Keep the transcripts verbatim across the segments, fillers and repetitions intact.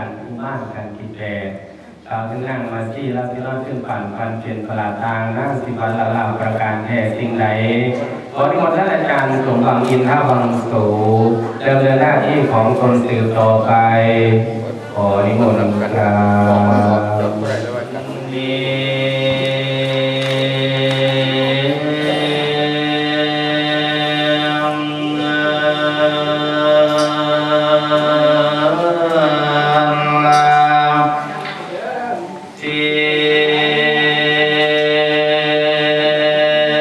การอุบ้านกันที่แปด กล่าวถึงนางมาซี่ ลาวที่ลาวขึ้นปั่น พันเปลี่ยนประหลาดทาง นางสิวันละลาวประการแท้สิ่งใด ขอนิมนต์ท่านอาจารย์สมหวัง อินทวังโส ดำเนินหน้าที่ของตนสืบต่อไป ขอนิมนต์ครับ เสี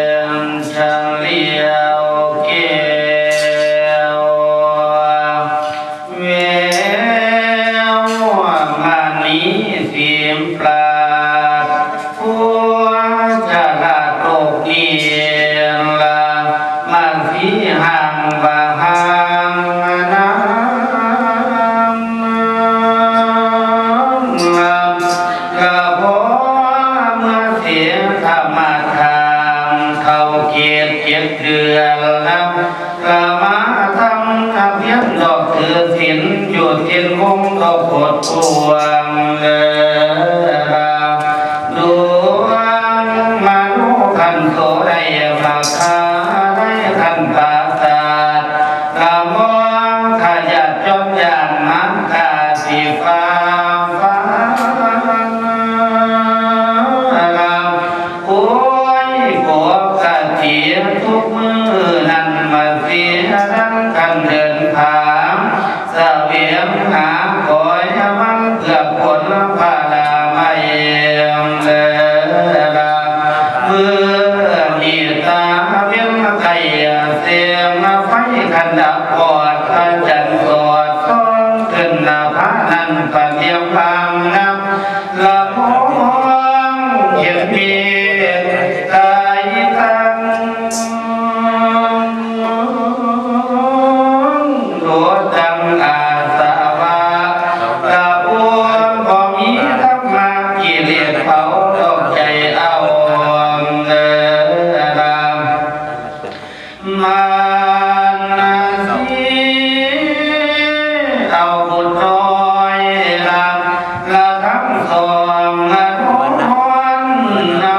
ยงเฉลียวแก้ว แววมณีสีปราด ผัวจราโตกนี้ละ มาสีหางบาหางนาง กะพอเมื่อเสียธรรมทาน เข้าเกณฑ์เจ็ดเดือนละ กะมาทำเพียรดอกถือศีล อยู่ศีลวงดอกโพธิ์พวงเด้อ ดวงมโนขันโตได้มาคาได้ขันปราสาท กะมองขยับจนอย่างมันกาสีฟ้าฟ้า โอ้ย ปกติทุกมื้อนั้นมาเสียดังกันเดินทาง เสวงหาขอยมันเพื่อผลพาลาไม่เด้อละ เมื่อมีตาเวียนไก่เสียงไฟขันดับปอดพระจันทร์สอดส่องขึ้นหน้าผานั้นปะเทียมบางนับ ละมองเห็นมีกายตั้ง โลดดังอาสวะ ละอ้วนบ่มีธรรมะกิเลสเผาดอกใจเอา เด้อละ มานาสีเอาบุตรน้อยละ ละทั้งสองนอน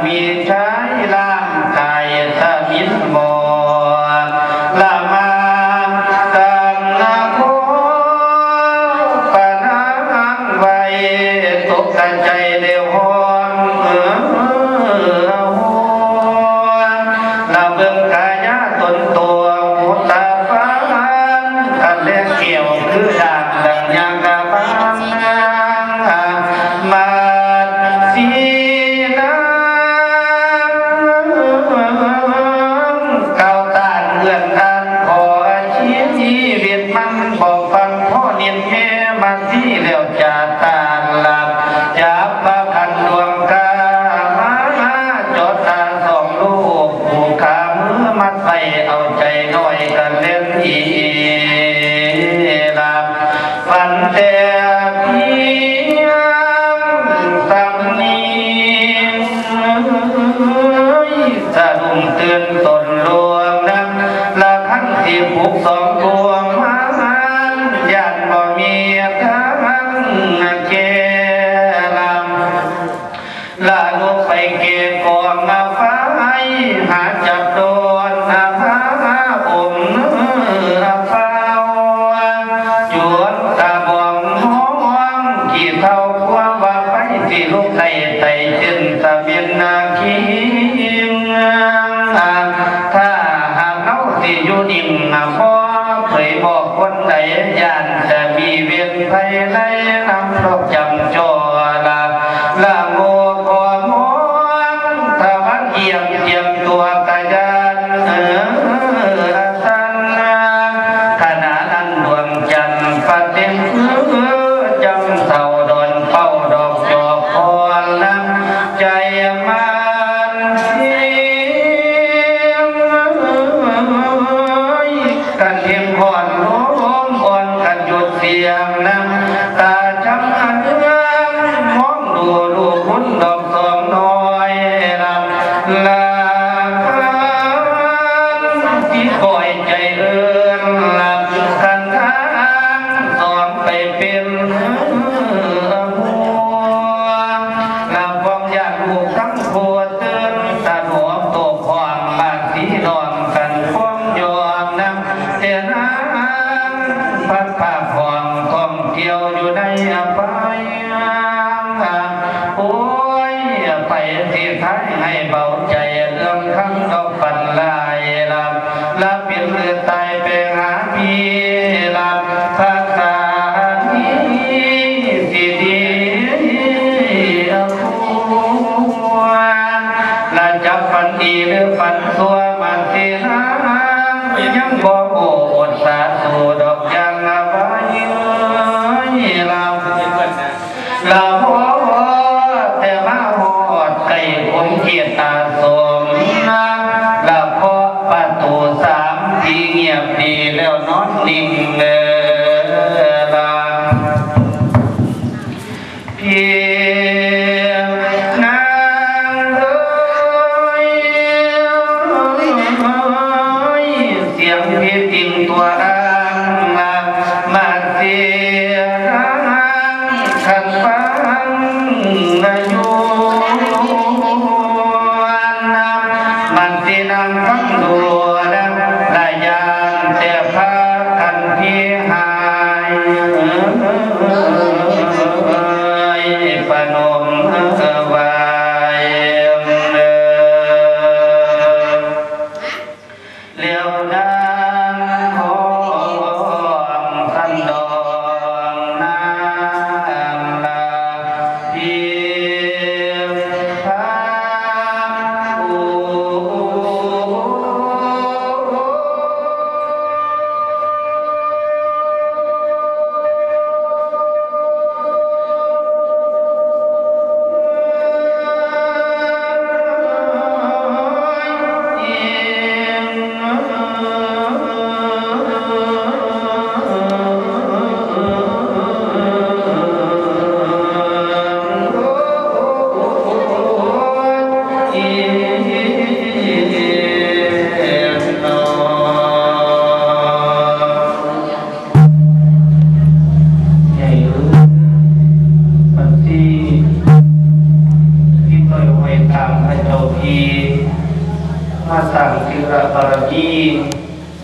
มีใช้ร่างกายสมิทหมด ละมาตังนะโคปะนังไว้ ตกกระใจเดวหอน เออ ละเบิ่งกายะตนตัวหูตาฟัง อันแลกเกี่ยวคือด่างดังยางกะบาง มาสีนางเก่าต้านเอื้อนอ่านขอชีวิตมันบ่ฟังพ่อนิดแม่มาสีแล้วจะตานหลับ จับพระขันดวงกามาจดตาสองลูก ผูกขามือมัดไปเอาใจน้อยกันเล่นอีหลับ ฝันแต่เพียงสำนีสะดุ้งตื่นตนลวงนั้น ละคันสิปลุกสองดวงมาย่านบ่มีทางแก้ลำ ละลุกไปเกะกองไฟ หาจับโดนพระองค์เฝ้า จวนตะบองห้องขี้เฒ่า กลัวว่าไฟสิลุกได้ไตจึงตะเวนนาคิง ถ้าหากเฮาสิอยู่นิ่ง บ่เผยบอกคนใด ย่านจะมีเวรภัยไล่นำดอกจำจอละ ละโมกขอมองตะวันเอี่ยมเตรียมตัวกะยาน เออ สันนา ขณะนั้นดวงจันทร์ปะเต็มคือจำเสาดอนเป้าดอกจอกคอนนะ ใจมันเสียง กันเพียงผ่อนลมอ่อนกันหยุดเสียงนะ ตาจำอันเมืองมองดูลูกคุณดอกสองน้อยลำลาที่คอยใจเอิ้นลำกันทางสองไปเป็น หลับความอยากลูกทั้งผัวตื่นสนมตกความบาดสีนอนกันความยอมนำแต่นางพัดผ้าผ่อนท่องเที่ยวอยู่ในอภัย โอ้ย ไปสิท้ายให้เบาใจเรื่องคำดอกปันลายลำ ละเป็นหรือตายไปหาพี่ละภาษานี้สิดีควรละจับฝันดีหรือฝันชั่วมาสินะยังบ่โอดสาสู่ดอกยางละไว้ละ ละพอแต่มาฮอดใกล้องค์เขตอาสมนะ ละเคาะประตูสามทีเงียบดีแล้วนอนนิ่งเด้อละ พี่นางเอ้ย เสียงพี่ติงตัวอ้างมาเสียงขันฟังนายุมันสินางฟังดูนะละยานแต่พากันพี่หาย ประนมไหว้ เลี้ยวดังของสันดอนนางลาพีพา ใหญ่เอ้ย มันที่ ที่ต่อยหอยตามพระเจ้า มาสร้างศีลบารมี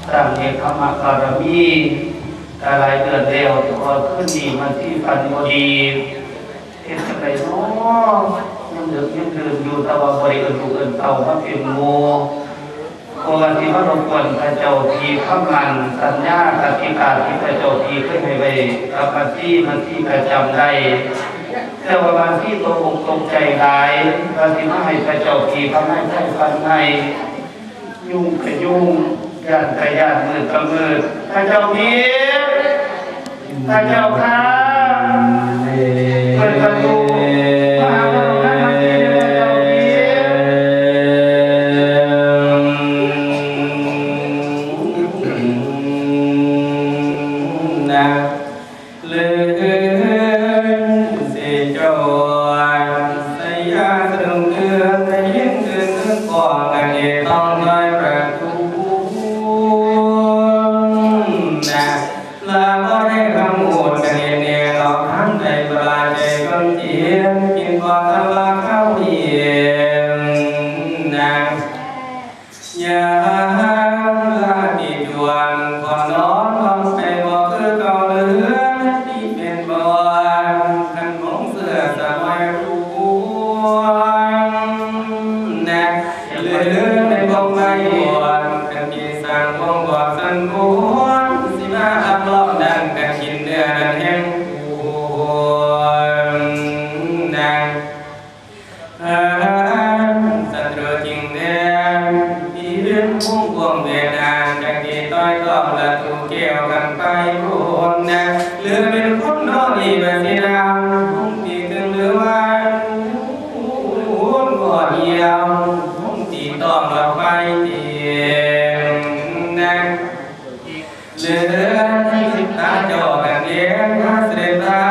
สร้างเนกขัมมะบารมี ก็หลายเดือนแล้ว แต่ว่าคืนนี้มาที่ฝันบ่ดี เฮ็ดจั่งใดน้อ ยังดึกยังดื่นอยู่ แต่ว่าบ่ได้เอิ้นลูกเอิ้นเต้ามาเป็นหมู่ เพราะว่าสิมารบกวนพระเจ้าพี่คำมั่นสัญญากติกาที่พระเจ้าพี่เคยให้ไว้กับมาซี่ มาซี่ก็จำได้ แต่ว่ามาซี่ตกอกตกใจหลาย ว่าสิมาให้พระเจ้าพี่คำให้ไทยฟันให้ ยุ่งก็ยุ่ง ย้านก็ย้าน มืดก็มืด พระเจ้าพี่ พระเจ้าข้า เปิดประตูมาหาพระองค์ท่านทันทีเลย พระเจ้าพี่ นะ เลิศสิจอย สยามสะดุ้งเดือน ได้ยินเสียงเงินกอง กันเอต้องน้อยประตู นะ ลาบ่ได้คำพูดกันเองแน่ หลอกทางใจปลาใจความจริง กินก่อนทะเลาะเข้าเย็น นะ ยามลาติดด่วน ขอนอนนอนไปบ่คือเก่า เหลือที่เป็นบอน คันมองเสื้อสะบายรู้ นะ เหลือในกองไม้อ่อน คันมีสร้างวงบอกสันบวน สิมาอับลอกดังกันกินเนื้อนั้นแห้งปวด นะ ศัตรูจึงแดง ที่เรื่องพุ่งพวงเวทนา จักดีต้อยต้องละถูกแก้วกันไปโคนนะ หรือเป็นคนนอกนี่มาสินาม พุ่งตีถึงหรือว่า พุ่งอ่อนเยี่ยม พุ่งตีต้องเราไปเตียงนะ เลือที่สิบตาจอกันเองมาเสด็จตา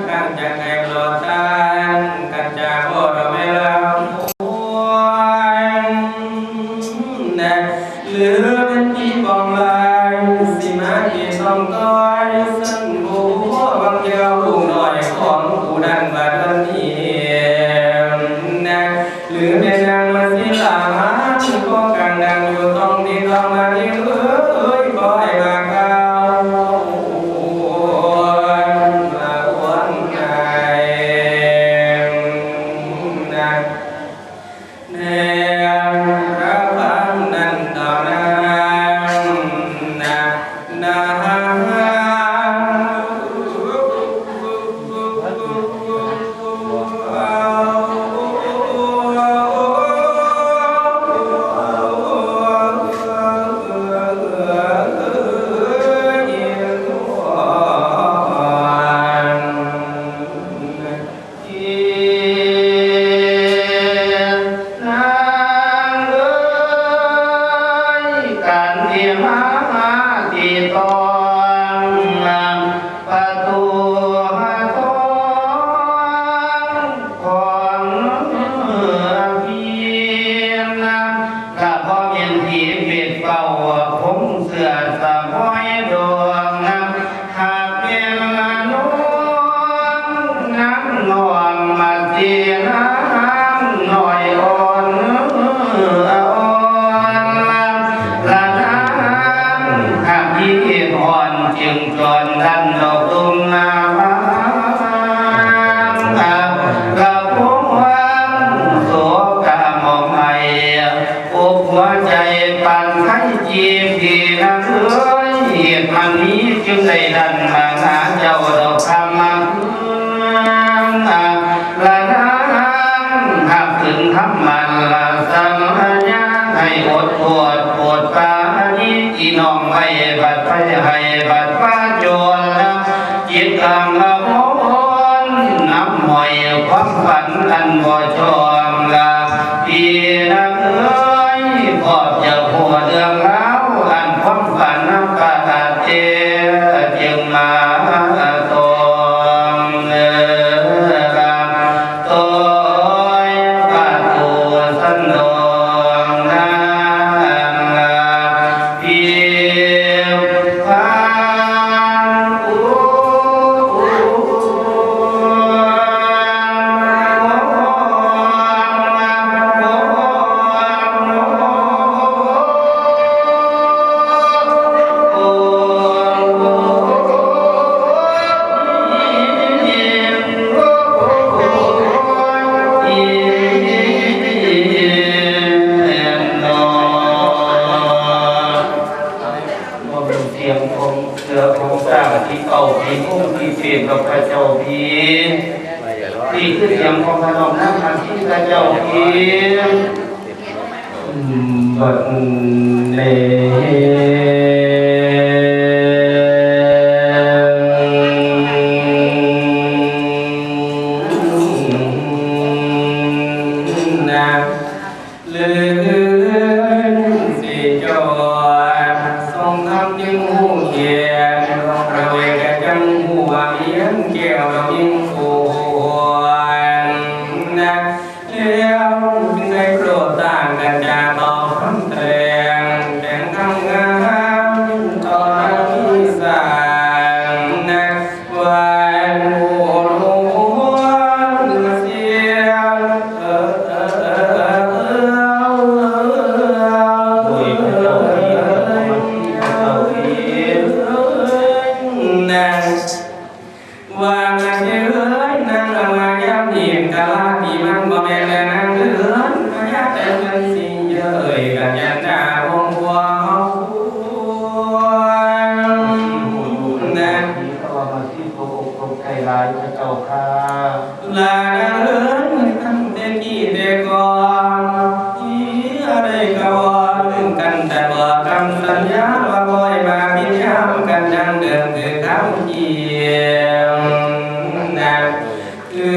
กันจากแห่งหลอดตากันจากบ่อดอกไม้ลาว นะ หรือเป็นที่กองลาย สิมาที่สองต้อย ซึ่งผู้บางเดียวลูกน้อยของผู้นั้นบัดนี้ นะ หรือแม่นางมาสิลามาที่ก็กลางดังอยู่ต้องดีต้องมาที่เอ้ย ขอให้มาเก้ามาอ้วนไง นะ แนวพระพังนั้นต่อหน้านะ นะนางเอ๋ย การที่มาที่ต้องประตูทองของพี่นะ ถ้าพ่อเมียนผีเป็ดเป่า คงเสื้อสะพอยดวงนะ หากเป็นน้องนางน้องมาเสียนางน้อยอ่อน อ่อนละนาง หากที่อ่อนจึงจรดันดอกตุ่มนามา กระพงโศกะมองไห้ อกหัวใจปานไฟจีบดีนะเอ้ย เหตุมันนี้จึงได้ดันมาหาเจ้าดอกคำมา ละนางหากถึงคำมันละสัญญา ให้อดโทษโปรดปราณี อีน้องไว้บัดไปให้บัดว่าโจรนะ จิตกลางละมนน้ำหอยความฝันอันบ่ชอบละ พี่นะเอ้ย ขอบจะหัวเรื่องราวอันความฝันน้ำปาเตจึงมาตองเออ ตอยประตูสันดองนางเพียงพาน พระเจ้าพี นี่คือเสียงของพระน้องนางพันธุ์ที่พระเจ้าพี บัดนี้นะ เลื่อนสิจอด ทรงคำจึงหูเขียน พระเวกจังหัวเมียนแก้วดอกยิงสวนนะ แล้วจึงได้โปรดต่างกันจากต่อคำแถลง แต่งคำงามต่อหน้าที่สร้างนะ วันโอรสเสียง เออเออเออเออเออ โอ้ยพระเจ้าพี่ พระเจ้าพี่ นางว่ามาเถิดนางละมายามนี้กะลาที่มันบ่แม่นแลนางเถิด พญาแต่เมืองสิงห์เย้ย กัญญาดาวงศ์บัว นาง มีพระบรมศาสดาทรงอกทรงใจหลายพระเจ้าข้า ลาเอิ้นตั้งแต่กี้แต่ก่อน ที่อะไรก็ว่าลืมกันแต่บอกคำสัญญา ว่าบ่ให้มาพินยามกันดังเดิมคือคำเกียมนะ คื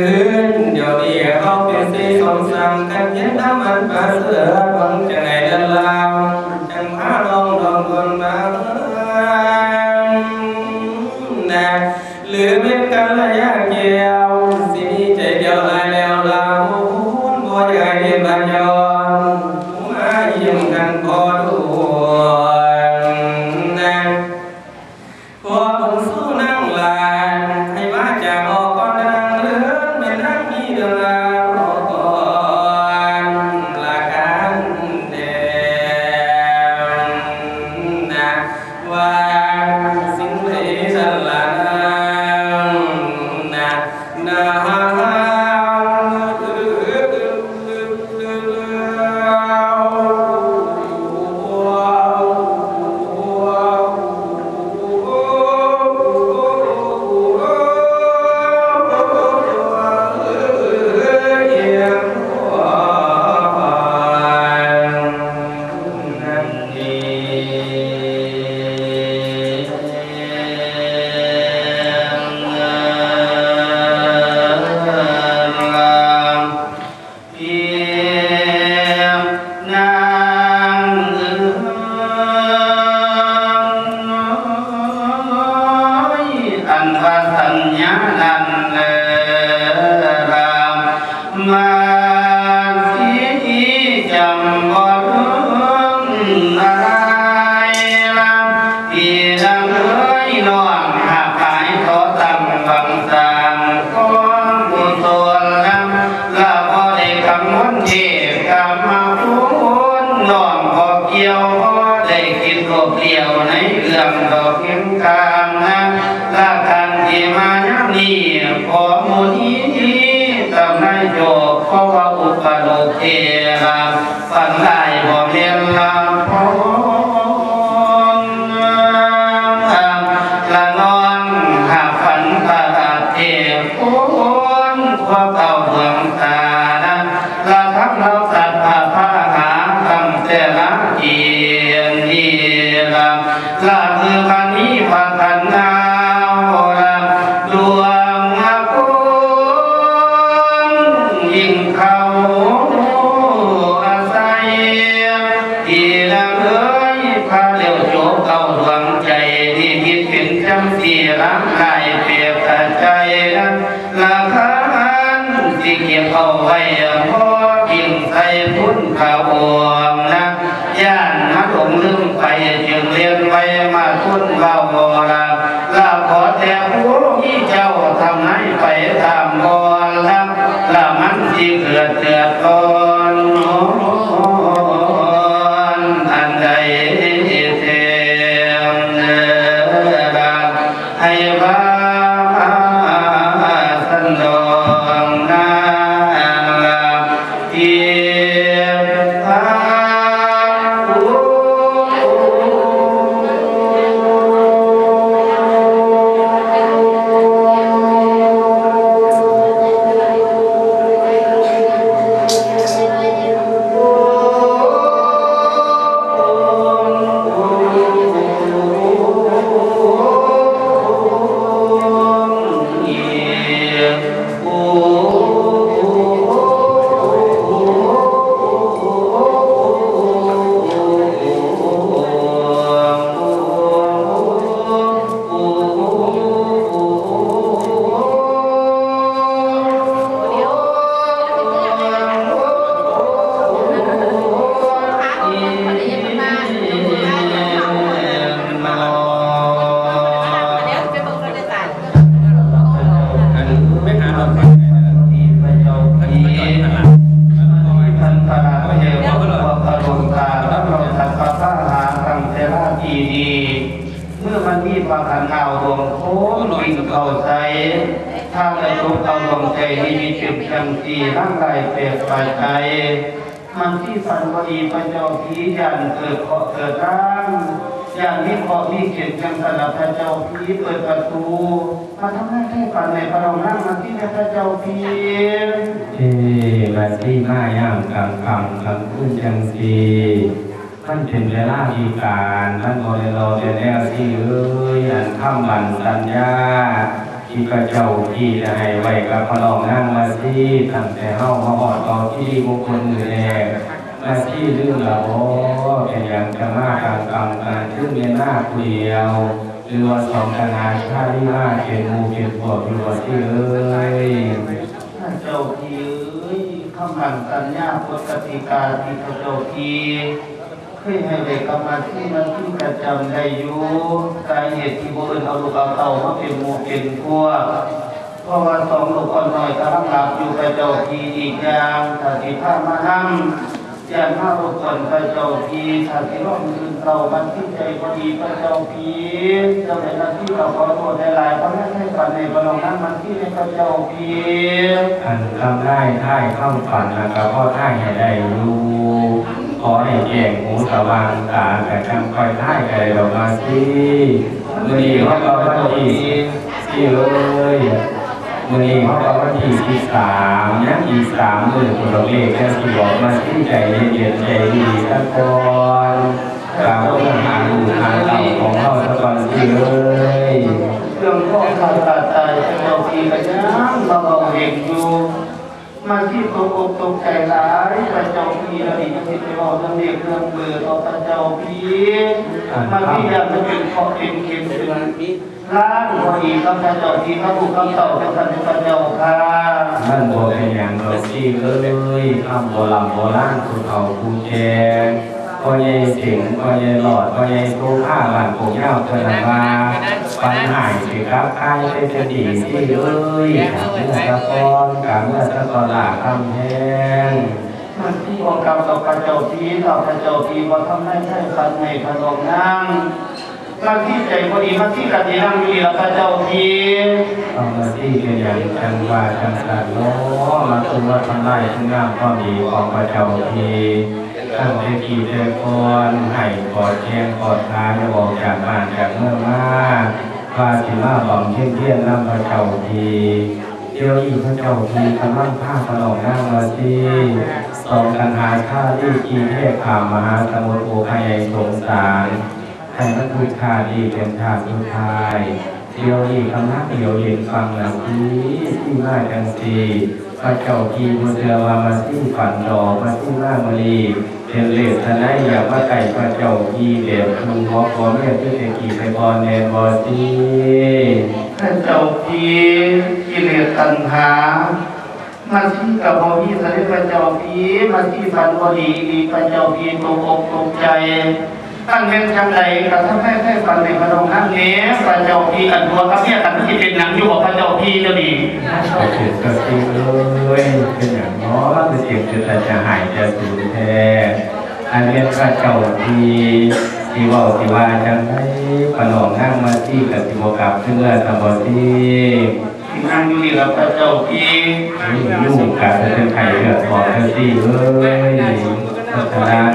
นเดี๋ยวนี้เขาเป็นสีสมสังกันเย็นน้ำมันประเสริฐ หวังจะให้เดินลาว จังพาลองดองดวนมานะ หรือเป็นกัลยาแก้ว สิมีใจเดียวหลายแล้วลาว บ่อยากให้เรียนมายอม มาเยี่ยมกันพอด่วนนะ ขอบุญสู้นางหลาน ให้มาจากออกก่อนนางเรือน แม่นางมีเรื่องราวก่อนละกันแน่นะ ว่าสิ่งใดสันละนางนะ นะ พี่นางเอ๋ย อันว่าสัญญานั้นเอ่อ มาสิจำบ่ลืมอะไรละ พี่นางเอ๋ย น้องหากหายขอตั้งหวังสร้างกองกุศลนะ ละบ่ได้กังวลเทพกรรมคุณ น้องบ่เกี่ยว บ่ได้คิดโลภเลี้ยวในเรื่องดอกเงินคำนะ ละการที่มายามนี้ ขอมุนีตำนายโยก เพราะว่าอุปโลกเทระ ฝันร้ายบ่แม่นลางพองละน้อง หากฝันประหลาดเทพคน พวกเก่าดวงตานะ ละทั้งเราตัดผ้าผ้าหาตั้งแต่ละเกียรตินี่ละ ละคือพันนี้พันพันนาวละ ดวงละคนยิ่งเข้าอาศัย อีนางเอ๋ย พาเลี้ยวโจกเอาดวงใจ นิมิตเป็นจังสีร่างกายเปรียบกับใจนั้น ละคันสิเก็บเอาไว้พอกินใส่ทุนพระองค์นะ ย่านมาหลงลืมไป จึงเรียนไว้มาทุนเบาละ ละขอแต่ผู้มีเจ้าทำให้ไปตามบอนละ ละมันสิเกิดเดือดร้อนอันใดแท้ละ ให้ว่าสันดองนาละ ที่พระ เข้าใจ ถ้าได้ตกเอาดวงใจนี้มีเปรียบจังสี่ร่างกายแปลกไปใจ มันที่ฝันบ่ดีพระเจ้าผีย่านเกิดเคราะห์เกิดร้าง ย่านมีเคราะห์มีเข็ญจังสารพระเจ้าผีเปิดประตู มาทำให้ใครฝันในพระองค์นั่งมันที่แม่พระเจ้าผี เอ้มันที่มาย่างกลางค่ำกลางคืนจังสี่ มันเป็นเวลาพิการ มันบ่ได้รอแต่แล้วสิเอ้ย อันคำมั่นสัญญา ที่พระเจ้าที่ได้ให้ไว้กับพระน้องนางมาสี ตั้งแต่เฮามาฮอดต่อที่มงคลมื้อแรก มาสีลืมละบ่ เป็นหยังจะมากลางค่ำกลางคืนเวลาผู้เดียว หรือว่าสองคณะชาลีมาเป็นหมู่เป็นพวกอยู่ว่าสิเอ้ย พระเจ้าที่เอ้ย คำมั่นสัญญาปกติกาที่พระเจ้าที่ เคยให้ได้กำมาที่มันที่ประจำได้อยู่ สาเหตุที่บ่เอิ้นเอาลูกเอาเต้ามาเป็นหมู่เป็นพวก เพราะว่าสองลูกอ่อนน้อยกำลังหลับอยู่พระเจ้าที่อีกอย่าง ถ้าสิพามานำ ย่านมารบกวนพระเจ้าที่ ถ้าสิร้องอื่นเต้ามันที่ใจบ่ดีพระเจ้าที่ เจ้าแม่นางที่เราขอโทษหลายๆ เพราะไม่ใช่ฝันในพระองค์นั้นมันที่ในพระเจ้าที่ อันคำได้ท้ายคำฝันนะก็พอท้ายให้ได้อยู่ ขอให้แจ้งหูสว่างตา กะจังค่อยท้ายก็ได้ดอกมาสิ มื้อนี้ฮอดวันที่สิเอ้ย มื้อนี้ฮอดวันที่สิบสาม ยังอีกสามมื้อพุ้นดอกเลขจังสิออกมาสิ ใจเย็นๆ ใจดีๆ ซะก่อน กราบเพื่อหาลูกหาเต้าของเฮาซะก่อนสิเอ้ย เรื่องของข้าพเจ้าตายพระเจ้าที่ก็ยังมาเว้าเห็นอยู่ มาที่ตกอกตกใจหลายพระเจ้าพี่ แล้วนี่ก็สิไปเว้าเรื่องเลขเรื่องเบอร์ต่อพระเจ้าพี่ อ่า มาที่อยากจะเป็นเคราะห์เป็นเข็ญเป็นล้างพอดีครับพระเจ้าพี่ พระผู้คำเต่าพระสันติพระเจ้าค่ะ มันบ่เป็นหยังดอกพี่เอ้ย คำโบราณโบราณผู้เฒ่าผู้แก่ พ่อใหญ่เสงพ่อใหญ่หลอด พ่อใหญ่โตข้าบ้านโป่งยาวเพิ่นว่า ปัญหาสิกลับกลายเป็นคดีที่เอ้ย กะเมื่อสะก่อน กะเมื่อสะก่อนล่ะคำแพง มันที่บ่กลับดอกพระเจ้าพี่ ต่อพระเจ้าพี่บ่ทำให้ใครฝันให้พระองค์นาง มันที่ใจบ่ดี มันที่กะสินั่งอยู่นี่ล่ะพระเจ้าพี่ เอามาที่เป็นอย่างจังว่าจังสันเนาะ มาคือว่าทำลายคุณงามความดีของพระเจ้าพี่ ตั้งแต่กี้แต่ก่อน ให้กอดแข้งกอดขา อย่าออกจากบ้านจากเมืองมา ว่าสิมาบำเพ็ญเพียรนำพระเจ้าพี่ เดี๋ยวนี้พระเจ้าพี่กำลังพาพระน้องนางมาสี สองกันหาชาลีที่เทพขามมหาสมุทรโอภะไยสงสาร ให้มันทุกชาตินี้เป็นชาติสุดท้าย เดี๋ยวนี้กำลังเดียวเห็นฟังนะสี สีมาจังสี พระเจ้าพี่บ่เชื่อว่ามาสีฝันดอก มาสีมามื้อนี้ เป็นเลขทนายอยากมาใกล้พระเจ้าพี่แบบผู้หัวผัวเมียคือแต่กี้แต่ก่อนแม่นบ่สี พระเจ้าพี่ กิเลสตัณหา มาสีกับบ่มีสำเร็จพระเจ้าพี่ มาสีฝันบ่ดีอีหลีพระเจ้าพี่ตกอกตกใจ ตั้งแม่นจังใดก็ทำให้ใครฝันในพระองค์นั้นแหน่พระเจ้าพี่ อันผัวกับเมียกันมันสิเป็นหยังอยู่บ่พระเจ้าพี่เดี๋ยวนี้ ก็เสียก็สีเอ้ย เป็นหยังเนาะ คือเสียงคือแต่จะหายจะสูญแท้ อันเรียกพระเจ้าพี่ สิเว้าสิว่าจังใด พระน้องนางมาสีก็สิบ่กลับคืนเมือสำบ่สี สินั่งอยู่นี่ล่ะพระเจ้าพี่ นี่ลูกกะจะเป็นไข้เลือดออกจังซี่เอ้ย เพราะฉะนั้น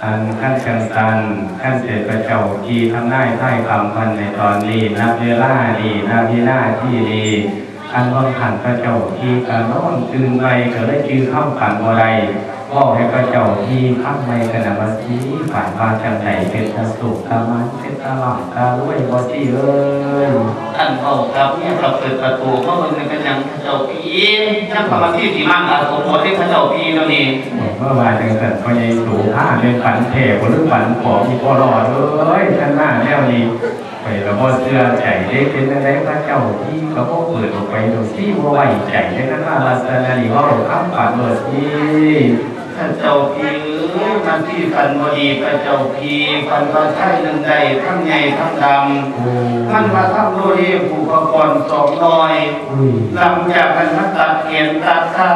อันคันจังซั่น คันเทพเจ้าที่ทำนายทายคำพันในตอนนี้ ณ เวลานี้ ณ วินาทีนี้ อันวังหันพระเจ้าที่กะนอนตื่นใหม่ก็เลยจื่อคำฝันบ่ได้ เว้าให้พระเจ้าที่ฟังใหม่กันนะว่าสิฝันว่าจังใด เป็นตาสุขตามัน เป็นตาหลับตารวยบ่สิเอ้ย ท่านเว้าครับเนี่ยครับ เปิดประตูเข้าเบิ่งในเป็นหยังพระเจ้าพี่ ยังประมาณที่สิมั่งอาสมบทที่พระเจ้าพี่เดี๋ยวนี้ เมื่อวานจังซั่นพ่อใหญ่โสภาเป็นฝันแท้บ่หรือฝันปลอม อีพ่อรอดเอ้ย ท่านมาแนวนี้ ข้อยละบ่เชื่อใจเด้ เป็นจั่งใดพระเจ้าพี่ก็บ่เปิดออกไปดอกสิ บ่ไว้ใจเด้ คันว่าลักษณะนี้เว้าคำฝันโลดสิ พระเจ้าพี่เอ้ย มันที่ฝันบ่ดี พระเจ้าพี่ ฝันว่าชายหนึ่งได้ทั้งใหญ่ทั้งดำ โอ้ มันมาทำโลเลผูกพระกรสองน้อย อืม หลังจากนั้นมันตัดแขนตัดขา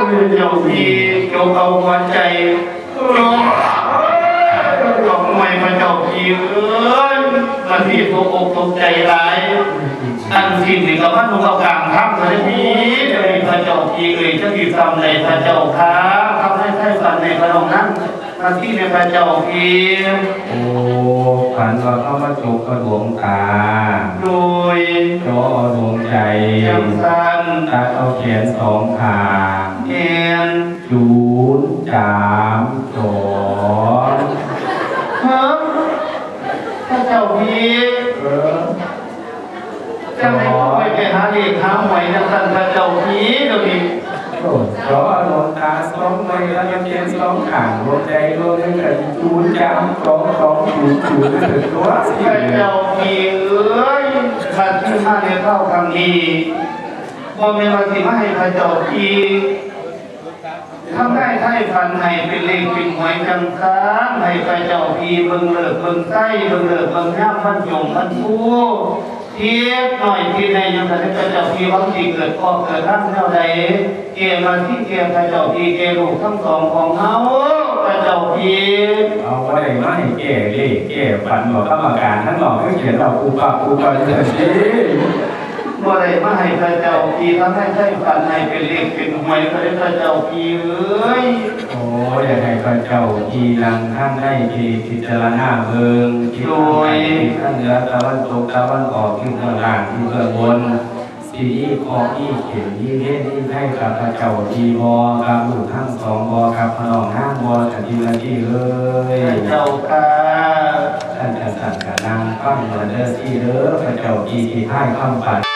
พระเจ้าพี่ จกเอาหัวใจ จกเอาหัวใจพระเจ้าพี่เอ้ย มันที่ตกอกตกใจหลาย อันสิ้นนี่ก็มาลงเอากลางทางเลยพี่ เดี๋ยวนี้พระเจ้าพี่เอ่ย จะดีทำในพระเจ้าค่ะ ทำให้ไทยฝันในพระองค์นั้น มาที่ในพระเจ้าพี่ โอ้ ฝันว่าเขามาจกเอาดวงตา โดย จ่อเอาดวงใจ จังซั่น ตัดเอาแขนสองข้าง แม่น ศูนย์สามสอง ฮะ พระเจ้าพี่ เออ จังได๋ไปหาเลขหาหวยจังซั่นพระเจ้าพี่ เดี๋ยวนี้ โอ้ จ่อเอาดวงตาสองใบแล้วก็แขนสองข้าง ดวงใจดวงหนึ่งก็ศูนย์สามสองสองศูนย์ศูนย์ เถิดตัวสิ พระเจ้าพี่เอ้ย บัดนี้มาในคราวครั้งนี้ บ่แม่นว่าสิมาให้พระเจ้าพี่ ทำนายไทยฝันให้เป็นเลขเป็นหวยจังซั่น ให้พระเจ้าพี่เบิ่งฤกษ์เบิ่งไชย เบิ่งฤกษ์เบิ่งยามวันจงวันครู เทียบหน่อยที่ในยังแต่พระเจ้าพี่หวังสิเกิดพ่อเกิดร่างแนวใด แก่มาที่แก่พระเจ้าพี่แก่ลูกทั้งสองของเฮา พระเจ้าพี่ เอาบ่ได้มาให้แก้เลขแก้ฝันดอก กรรมการทั้งนอกคือเขียนเอาปุบปับปุบปับอยู่ซั่นติ บ่ได้มาให้พระเจ้าพี่ทำนายไทยฝันให้เป็นเลขเป็นหวย พระเดชพระเจ้าพี่เอ้ย โอ้ อยากให้พระเจ้าพี่นั่งทางในที่พิจารณาเบิ่ง ทิศทางใต้ โดย ทิศทางเหนือ ตะวันตก ตะวันออก ทิศเบื้องล่าง ทิศเบื้องบน สิมีเคราะห์มีเข็ญ มีเวรมีภัยกับพระเจ้าพี่บ่ กับลูกทั้งสองบ่ กับพระน้องนางบ่ สันติวารีเอ้ย พระเจ้าค่ะ ท่านจังสันกะนางฟังเด้อพี่เด้อ พระเจ้าพี่ที่พ่ายคำปัด